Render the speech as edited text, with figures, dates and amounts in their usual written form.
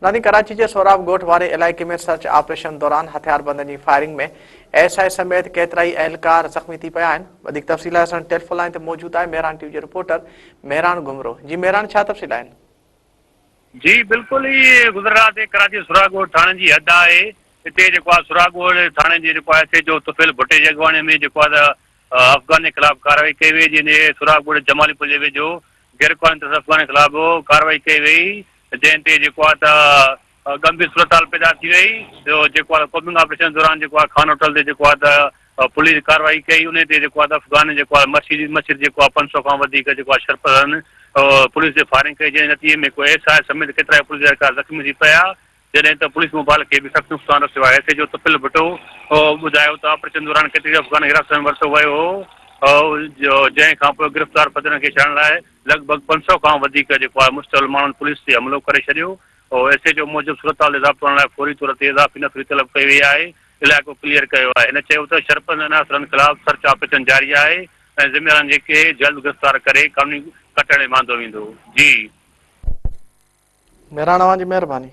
ناني ڪراچي جي سهراب ڳوٺ واري علائقي ۾ سرچ آپريشن دوران هٿياربندن جي فائرنگ ۾ ايس I سميت ڪيترائي اهلڪار زخمي ٿي پيا آهن. وڌيڪ تفصيل لاء اسان ٽيليفون لائين تي موجود آهي مهراڻ ٽي وي جو رپورٽر مهراڻ گهمرو. جي مهراڻ ڇا تفصيل آهن؟ جي بلڪل هي گذريل رات ڪراچي سهراب ڳوٺ ٿاڻي جي حد آهي اتي جيڪو آهي سهراب ڳوٺ ٿاڻي جي جيڪو آهي ايس ايچ او طفيل ڀٽي جي اڳواڻي ۾ جيڪو آهي ته افغانين خلاف ڪارروائي ڪئي وئي جنهن جي سهراب ڳوٺ جمالي پل جي ويجهو غير قانوني طور سان افغانين خلاف ڪارروائي ڪئي وئي جنهن تي جيڪو آهي ته ڳنڀير صورتحال پيدا ٿي وئي جو جيڪو آهي ڪومبنگ آپريشن دوران جيڪو آهي خان هوٽل تي جيڪو آهي ته پوليس ڪارروائي ڪئي انهي تي جيڪو آهي ته افغانين جيڪو آهي مسجد مسجد جيڪو آهي 500 کان وڌيڪ جيڪو آهي شرپسند پوليس تي فائرنگ ڪئي جنهن نتيجي ۾ هڪ ايس I سميت ڪيترائي پوليس اهلڪار زخمي ٿي پيا جڏهن ته پوليس موبائل کي به سخت نقصان رسيو آهي. ايس ايچ او طفيل ڀٽو ٻڌايو ته آپريشن دوران ڪيتري افغان حراست ۾ ورتو ويو هو جنهن کانپوء گرفتار فدرن کي ڇڏڻ لاء لڳ ڀڳ 500 کان وڌيڪ جيڪو آهي مشتعل ماڻهن پوليس تي حملو ڪري ڇڏيو. ايس ايچ او موجب صورتحال تي ضابطو آڻڻ لاء فوري طور تي اضافي نفري طلب ڪئي وئي آهي، علائقو ڪليئر ڪيو آهي. هن چيو ته شرپسند عناصرن خلاف سرچ آپريشن جاري آهي ۽ ذميوارن کي جلد گرفتار ڪري قانوني ڪٽهڙي ۾ آندو ويندو. جي. مهراڻ اوهان جي مهرباني.